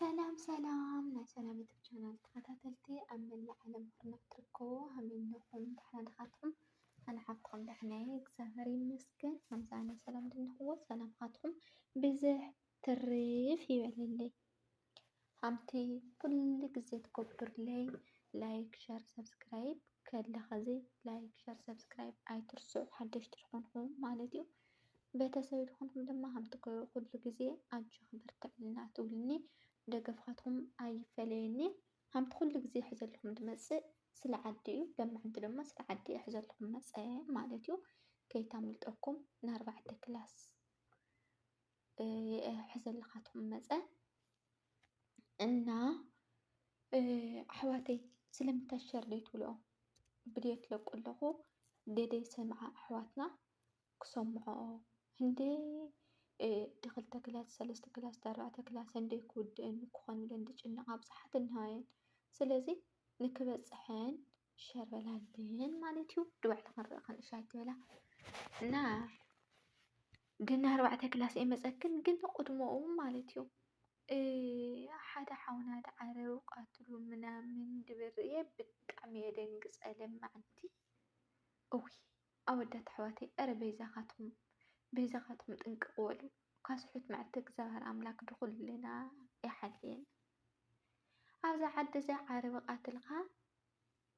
ሰላም ሰላም ናይ ሰላም ዩቱብ ቻናል ተኸታተልቲ ኣብ መላእ ዓለም ኩርናዕ ትርከቡ ሃመይ ኣለኹም? ደሕና ዲኻትኩም? ኣነ ሓፍትኹም ደሕና እየ እግዚኣብሔር ይመስገን። ከምዚ ኣነ ሰላም ድንኽዎ ሰላምኻትኩም ብዝሕ ትርፍ ይበለለይ። ሓምቲ ኩሉ ግዜ ትገብርለይ ላይክ ሸር ሰብስክራይብ ከለኻ እዚ ላይክ ሸር ሰብስክራይብ ኣይትርስዑ ሓደሽቲ ዝኾንኹም ማለት እዩ። ቤተሰብ ዝኾንኩም ድማ ከምቲ ኩሉ ግዜ ኣጆኺ በርትዕልና ትብሉኒ ደገፍኻትኩም ኣይፈለየኒ። ከምቲ ኩሉ ግዜ ሕዘልኩም ዝመፅእ ስለ ዓዲ እዩ። ለማዕንቲ ድማ ስለ ዓዲ እየ ሕዘልኩም መፀ ማለት እዩ። ከይታምልጠኩም ንኣርባዕተ ክላስ ሕዘልኻትኩም መፀ እና ኣሕዋተይ ስለምንታይ ሸር ዘይትብልኦ ብድዮ ትለቁ ኣለኹ ደደይ ሰምዓ ኣሕዋትና ክሰምዖ ህንደይ እ፣ ድኽልተ ክላስ፣ ሰለስተ ክላስ፣ ኣርባዕተ ክላስ ህንደይ ክውድእን ክኾን ኢለን ዝጭነቓ ብዙሓት እነሃየን። ስለዚ ንክበፅሐን ሸር በላለን ማለት እዩ። ድባዕቲ ክንርኢ ክንእሻ ኣይትበላ እና ግን ኣርባዕተ ክላስ እየ መፀክን ግን ቅድመኡ ማለት እዩ እ፣ ሓደ ሓውና ደዓረው ቃትሉ ምናምን ድብል ርእየ ብጣዕሚ እየ ደንግፀ ለማዕንቲ። እውይ ኣወዳት ኣሕዋተይ፣ ኧረ በይዛኻትኩም በይዛኻትኩም ጥንቅቕ በሉ። እኳ ስሑት መዓልቲ እግዚኣብሔር ኣምላክ ድኹልና ይሓልየና። ኣብዛ ዓዲ እዚኣ ዓረብ ቃትልካ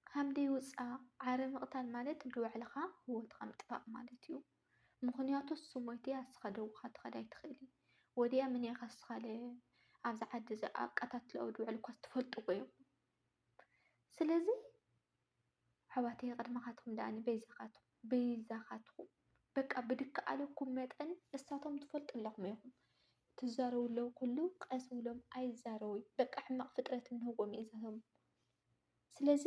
ሃምደይ ውፃእ። ዓረብ ምቕታል ማለት ንባዕልኻ ህይወትኻ ምጥፋእ ማለት እዩ። ምኽንያቱ እሱ ሞይቱ እያ እስኻ ደዊኻ ትኸድ ኣይትኽእልን። ወዲያ ምን እያ ካስኻለ ኣብዛ ዓዲ እዚኣ ኣቀታትለኦ ድውዕል እኳ ትፈልጥዎ ኢኹም። ስለዚ ኣሕዋተይ ቅድመኻትኩም ደኣ በይዛኻትኩም በይዛኻትኩም በቃ ብድከኣለኩም መጠን ንሳቶም ትፈልጡ ኣለኹም ኢኹም ትዛረቡ ኣለዉ ኩሉ ቀስ ብሎም ኣይዛረቡ በቃ ሕማቕ ፍጥረት እንህዎም እዩ እዛቶም ስለዚ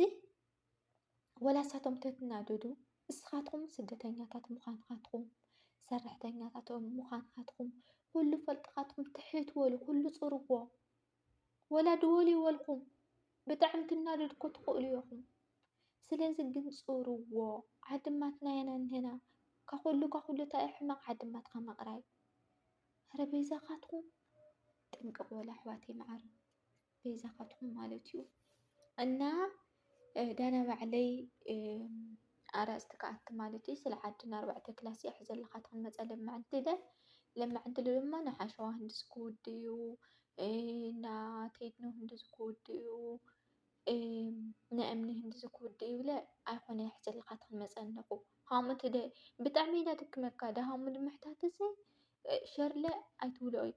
ወላ እሳቶም ተትናደዱ እስኻትኩም ስደተኛታት ምዃንኻትኩም ሰራሕተኛታት ምዃንኻትኩም ኩሉ ፈልጥኻትኩም ትሕት በሉ ኩሉ ፅርዎ ወላ ድወሉ ይበልኩም ብጣዕሚ ትናደዱ እኮ ትኽእሉ ኢኹም። ስለዚ ግን ፅርዎ ዓድማትና ኢና እኒሀና። ካብ ኩሉ ካብ ኩሉ እንታይ እዩ ሕማቕ ዓድማትካ ምቕራይ። ኧረ በይዛኻትኩም ጥንቅቕ በሉ ኣሕዋተይ መዓረይ። በይዛኻትኩም ማለት እዩ። እና ዳና ባዕለይ ኣርእስቲ ክኣቲ ማለት እዩ ስለ ዓድና ኣርባዕተ ክላስ እያ ሒዘልኻትክን መፀ ለማዕንቲ ኢለ ለማዕንቲ ኢለ ድማ ንሓሸዋ ህንድስ ክውድእ እዩ እና ቴድኖ ህንድስ ክውድእ እዩ ንእምኒ ህንድስ ክውድእ እዩ ኢለ ኣይኮነ እያ ሒዘልኻትክን መፀ ኣለኹ ሃሙት ደ ብጣዕሚ ኢና ደክመካ ዳሃሙ ንምሕታት እዚ ሸርለ ኣይትብልኦይ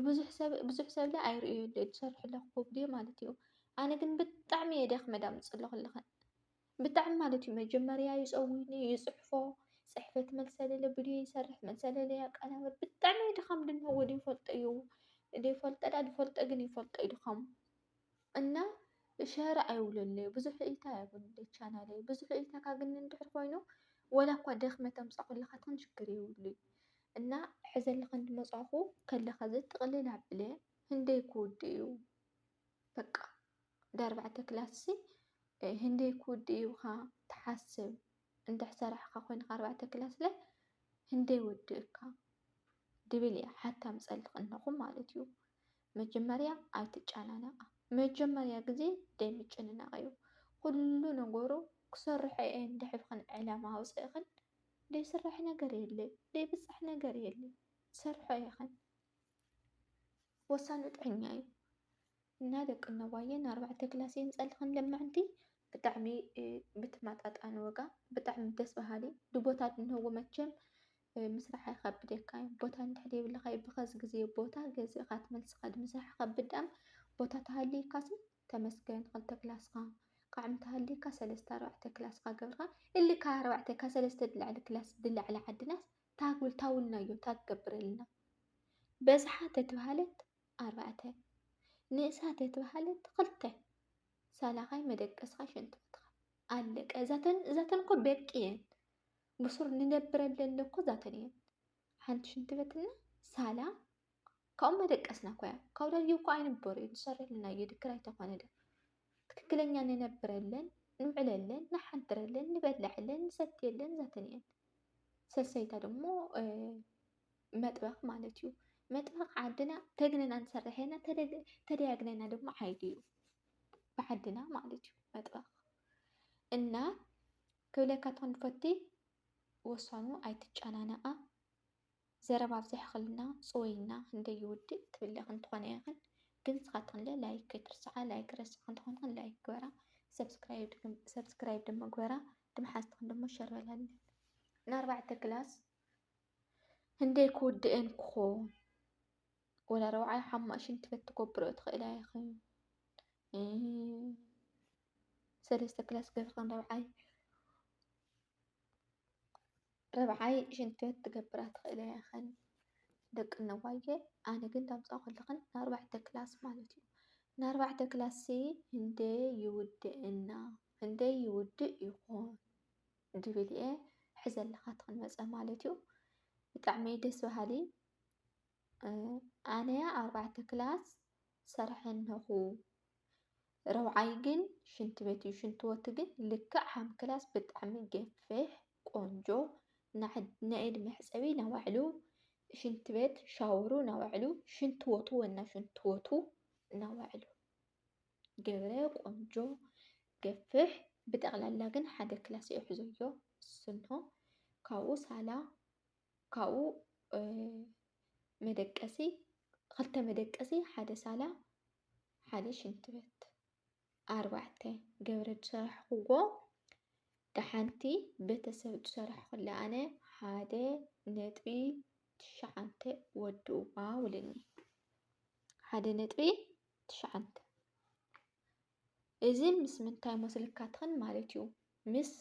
ብዙሕ ሰብ ብዙሕ ሰብለ ኣይርእዮ ለ ዝሰርሕ ኣለኹ ኮብድዮ ማለት እዩ ኣነ ግን ብጣዕሚ እየ ደክመ ዳምፅእ ኣለኹ ኣለኸን ብጣዕሚ ማለት እዩ መጀመርያ ይፀውኒ ይፅሕፎ ፅሕፈት መልሰለለ ብድዮ ይሰርሕ መልሰለለ ያቀናበር ብጣዕሚ ድኻም ድንሆ ወዲ ይፈልጦ እዩ ደይፈልጠ ዳ ዝፈልጠ ግን ይፈልጦ እዩ ድኻሙ እና ሸር ኣይውለለይ ብዙሕ እይታ የብሉ ቻናለይ ብዙሕ እይታካ ግን እንድሕር ኮይኑ ወላ እኳ ደክመ ተምፃ ኩልካትክን ሽግር የብሉ እና ሕዘልክን ድመፃኹ ከለካ ዘጥቅልል ኣብለ ህንደይ ክውድ እዩ በቃ ዳርባዕተ ክላስ ሲ ህንደይ ክውድ እዩ ኢልካ ትሓስብ እንድሕ ሰራሕካ ኮይንካ ኣርባዕተ ክላስ ለ ህንደይ ወድእካ ድብል እያ ሓታም ጸልኽ እነኹም ማለት እዩ። መጀመርያ ኣይትጨናነቓ። መጀመርያ ግዜ ደይ ምጭንናቕ እዩ። ኩሉ ነገሩ ክሰርሖ እየ እንድሕብኽን ዕላማ ኣውፅእኽን ደይስራሕ ነገር የለ፣ ደይብፃሕ ነገር የለ። ትሰርሖ ኢኽን። ወሳኑ ጥዕኛ እዩ። እና ደቂ እነዋየ ንኣርባዕተ ክላስ እየን ጸልኽን ለማዕንቲ ብጣዕሚ ብትማጣጣኒ ዋጋ ብጣዕሚ ደስ በሃሊ ድቦታት እንህዎ መቸም ምስራሕ ኣይኸብደካ እዩ ቦታ እንድሕር የብልካ እዩ ብኸዚ ግዜ ቦታ ገዚእካ ትመልስካ ድምስራሕ ይኸብድ ደኣም ቦታ ተሃልይካሲ ተመስገን ክልተ ክላስካ ቃዕሚ ተሃልይካ ሰለስተ ኣርባዕተ ክላስካ ገብርካ እልካ ኣርባዕተ ካብ ሰለስተ ድላዕሊ ክላስ ድላዕሊ ዓድናስ ታግብል ታውልናዮ ታትገብረልና በዝሓ ተትበሃለት ኣርባዕተ፣ ንእሳ ተትበሃለት ክልተ፣ ሳላኻይ መደቀስኻ ሽንቲ ቤትኻ ኣለቀ። እዛተን እዛተን እኮ በቂ እየን። ብሱር ንነብረለን እኮ እዛተን እየን። ሓንቲ ሽንቲ ቤትና ሳላ ካብኡ መደቀስና እኮ እያ። ካብኡ ዳርጊ እኮ ኣይንበሩ እዩ ዝሰርሕልና እዩ ድክር ኣይተኾነ ዶ። ትክክለኛ ንነብረለን ንውዕለለን ንሓድረለን ንበልዐለን ንሰትየለን እዛተን እየን። ሰሰይታ ደግሞ መጥበኽ ማለት እዩ። መጥበኽ ዓድና ተግንና ንሰርሕ ኢና፣ ተደግ-፣ ተደያግነና ድማ ዓይዲ እዩ። ብዓድና ማለት እዩ መጥበኽ። እና ክብለካ ትኾን ፈቲ ወሳኑ ኣይትጨናነቓ። ዘረባ ኣብዚሕኽልና ጽወይና እንደ ይውድእ ትብለኽን ትኾነ ኢኽን። ግን ንስኻትክንለ ላይክ ከይትርስዓ፣ ላይክ ረሲዕክን ትኾንክን ላይክ ግበራ፣ ሰብስክራይብ ድም-፣ ሰብስክራይብ ድማ ግበራ፣ ድም ሓዝትኽን ድማ ሸር በላለን። ንኣርባዕተ ክላስ ህንደይ ክውድእን ክኾን ወላ ረብዓይ ሓማእ ሽንቲ ቤት ትገብርኦ ትኽእላ ኢኽን። እ፣ ሰለስተ ክላስ ገብርክን ረብዓይ ረብዓይ ሽንቲ ቤት ትገብራ ትኽእላ ኢኽን ደቂ ነዋየ። ኣነ ግን ዳምፃ ከለኽን ንኣርባዕተ ክላስ ማለት እዩ። ንኣርባዕተ ክላስ ሲ ህንደይ ይውድእና፣ ህንደይ ይውድእ ይኾን ድብል እየ ሕዘልኻ ትኽን መፀ ማለት እዩ። ብጣዕሚ ደስ በሃሊ። እ፣ ኣነ ኣርባዕተ ክላስ ሰርሐ እነኹ። ረብዓይ ግን ሽንቲ ቤት እዩ። ሽንቲ ወቲ ግን ልክዕ ሃም ክላስ ብጣዕሚ ገፊሕ ቆንጆ፣ ንዕድ-፣ ንኢድ መሕፀቢ ናባዕሉ፣ ሽንቲ ቤት ሻወሩ ናባዕሉ፣ ሽንቲ ወቱ ወና ሽንቲ ወቱ ናባዕሉ ገብረ ቆንጆ ገፍሕ። ብጠቕላላ ግን ሓደ ክላስ እዩ ሕዞዮ ስኖ። ካብኡ ሳላ፣ ካብኡ፣ እ፣ መደቀሲ፣ ክልተ መደቀሲ፣ ሓደ ሳላ፣ ሓደ ሽንቲ ቤት። ኣርባዕተ ገብረ ዝሰራሕኩዎ። ደሓንቲ ቤተሰብ ዝሰራሕኩላ ኣነ ሓደ ነጥቢ ትሽዓተ ወድእዋ ውልኒ። ሓደ ነጥቢ ትሽዓተ። እዚ ምስ ምንታይ መስልካትኽን ማለት እዩ? ምስ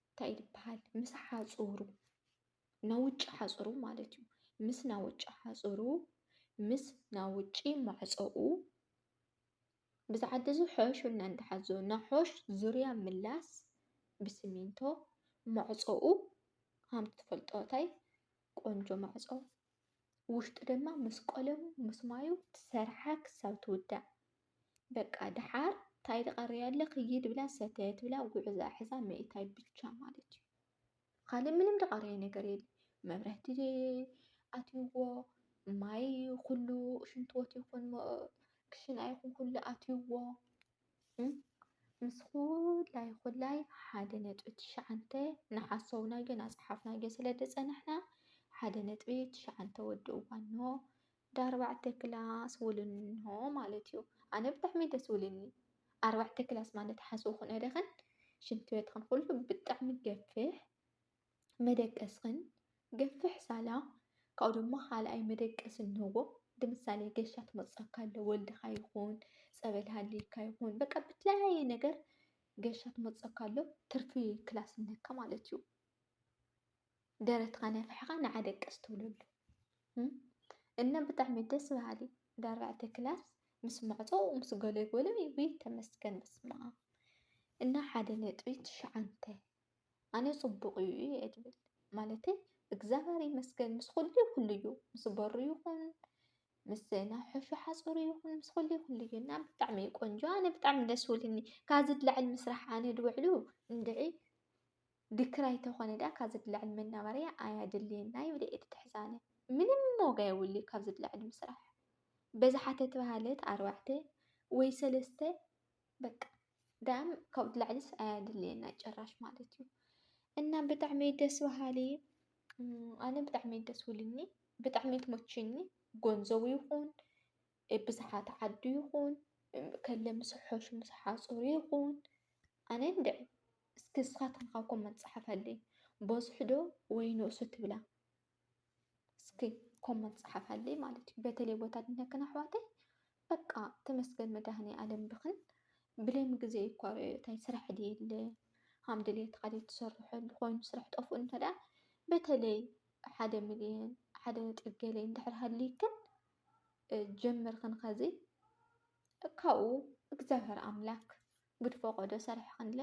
እንታይ ይበሃል? ምስ ሓፁሩ፣ ናውጭ ሓፁሩ ማለት እዩ። ምስ ናውጭ ሓፁሩ፣ ምስ ናውጭ ማዕፀኡ፣ ብዝዓዲ እዚ ሖሽ እና እንዳሓዞ፣ ናሖሽ ዙርያ ምላስ ብስሚንቶ፣ ማዕፀኡ ከም ትፈልጦ እንታይ ቆንጆ ማዕፆ፣ ውሽጡ ድማ ምስ ቀለሙ ምስ ማዩ ትሰርሓ ክሳብ ትውዳእ። በቃ ደሓር እንታይ ድቐርያ ኣለ ክይድ ብላ ሰተት ብላ ጉዕዛ ሕዛ ምእታይ ብቻ ማለት እዩ። ካልእ ምንም ድቐርየ ነገር የለ። መብራህቲ ኣትይዎ፣ ማይ ኩሉ ሽንትወት ይኹን ሞ-፣ ክሽና ይኹን ኩሉ ኣትይዎ። እም፣ ምስ ኩላይ ኩላይ ሓደ ነጥቢ ትሽዓተ ንሓሰውናዮ ናፀሓፍናዮ ስለ ደፀናሕና ሓደ ነጥቢ ትሽዓተ ወዲ እዋኖ ዳርባዕተ ክላስ ውልንሆ ማለት እዩ። ኣነ ብጣዕሚ ደስ ውልኒ። ኣርባዕተ ክላስ ማለት ሓስብኩን ደኸን ሽንቲ ቤትኽን ኩሉ ብጣዕሚ ገፍሕ መደቀስኽን ገፍሕ ሳላ ካብኡ ድማ ካልኣይ መደቀሲ እንህዎ። ብምሳሌ ገሻ ትመፀካ ኣሎ፣ ወልድኻ ይኹን ጸበል ሃልይካ ይኹን በቃ ብተለያየ ነገር ገሻ ትመፀካ ኣሎ፣ ትርፊ ክላስ እንህካ ማለት እዩ። ደረትኻ ነፍሕኻ ንዓ ደቀስ ትብለሉ። እም? እና ብጣዕሚ ደስ በሃሊ ዳርባዕተ ክላስ ምስ ማዕፆ ምስ ገለጎለ ይውይ ተመስገን በስመ ኣብ። እና ሓደ ነጥቢ ትሽዓተ ኣነ ጽቡቕ እዩ እየ ድብል። ማለተይ እግዚኣብሔር ይመስገን ምስ ኩሉ ኩሉ እዩ። ምስ በሩ ይኹን ምስ ናይ ሕሹ ሓጹሩ ይኹን ምስ ኩሉ ኩሉ እዩ። እና ብጣዕሚ እዩ ቆንጆ። ኣነ ብጣዕሚ ደስ ውልኒ። ካብዚ ድላዕል ምስራሕ ኣነ ድውዕሉ እንድዒ ድክራይ ተኾነ ደኣ ካብዚ ድላዕል መናበርያ ኣያድልየና ይብል እየ ድትሕዛነ። ምንም ዋጋ የብሉ ካብዚ ድላዕል ምስራሕ። በዝሓ ተተባሃለት ኣርባዕተ ወይ ሰለስተ በቃ ዳም ካብኡ ድላዕልስ ኣያድልየና ጭራሽ ማለት እዩ። እና ብጣዕሚ ደስ በሃሊ፣ እም፣ ኣነ ብጣዕሚ ደስ ውልኒ፣ ብጣዕሚ ትመችኒ፣ ገንዘቡ ይኹን፣ እ፣ ብዝሓት ዓዱ ይኹን፣ እም፣ ከለ ምስ ሖሽ ምስ ሓፁሩ ይኹን፣ ኣነ እንድዒ እስኪ ንስኻትክን ካብ ኮመንት ፀሓፋለይ፣ በዝሑ ዶ ወይ ንእሱ ትብላ? እስኪ ኮመንት ፀሓፋለይ ማለት እዩ። በተለይ ቦታ ድነክን ኣሕዋተይ በቃ ተመስገን መድኃኔዓለም ብኽን ብለሚ ግዜ እኳ እንታይ ስራሕ ድየለ ሃም ድሌትካ ዘይትሰርሐሉ ኮይኑ ስራሕ ጠፍኡ እንተ ደኣ በተለይ ሓደ ሚልዮን ሓደ ነጥቢ ገለ እንድሕር ሃልይክን እ፣ ጀምርክን ኸዚ ካብኡ እግዚኣብሔር ኣምላክ ብድፈቆዶ ሰሪሕክንለ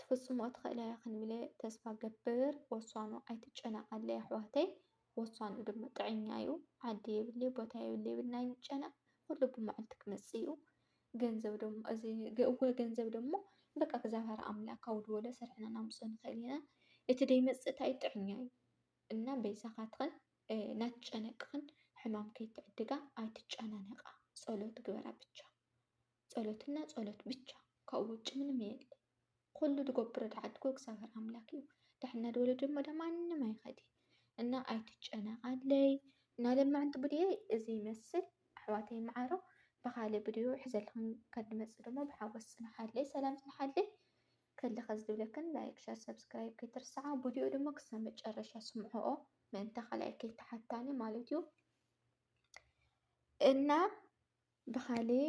ትፍጽሞ ትኽእላ ኢኽን ኢለ ተስፋ ገብር። ወሳኑ ኣይትጨነቃለ ኣሕዋተይ፣ ወሳኑ ድማ ጥዕኛ እዩ። ዓዲ የብለይ ቦታ የብለይ ይብል ናይ ምጨነቅ ኩሉ ብመዓልቲ ክመጽእ እዩ። ገንዘብ ደሞ እዚ ገ-፣ እወ ገንዘብ ደሞ በቃ እግዚኣብሔር ኣምላክ ካብ ድወለ ሰርሕና ናምፅኦ ንኽእል ኢና። እቲ ደይመፅእ እንታይ ጥዕኛ እዩ እና በይዛኻትኽን እ፣ ናትጨነቅኽን ሕማም ከይትዕድጋ ኣይትጨናነቃ። ጸሎት ግበራ ብቻ። ጸሎትና ጸሎት ብቻ። ካብኡ ውጭ ምንም የለ። ኩሉ ዝገብሮ ዝዓድጎ እግዚኣብሔር ኣምላክ እዩ። ድሕና ድወለዶ እሞ ዳ ማንም ኣይኸድን። እና ኣይትጨነቃለይ። እና ለማዕንቲ ቡድየ እዚ ይመስል። ኣሕዋተይ መዓሮ፣ ብኻልእ ቪድዮ ይሕዘልኩም ከድመጽእ ደሞ ብሓጎስ ጽንሓለይ፣ ሰላም ጽንሓለይ። ከልኸ ዝብለክን ላይክ፣ ሸር፣ ሰብስክራይብ ከይትርስዓ። ቪድዮ ደሞ ክሳብ መጨረሻ ስምዕኦ፣ ምእንተ ካልኣይ ከይተሓታኒ ማለት እዩ። እና ብኻልእ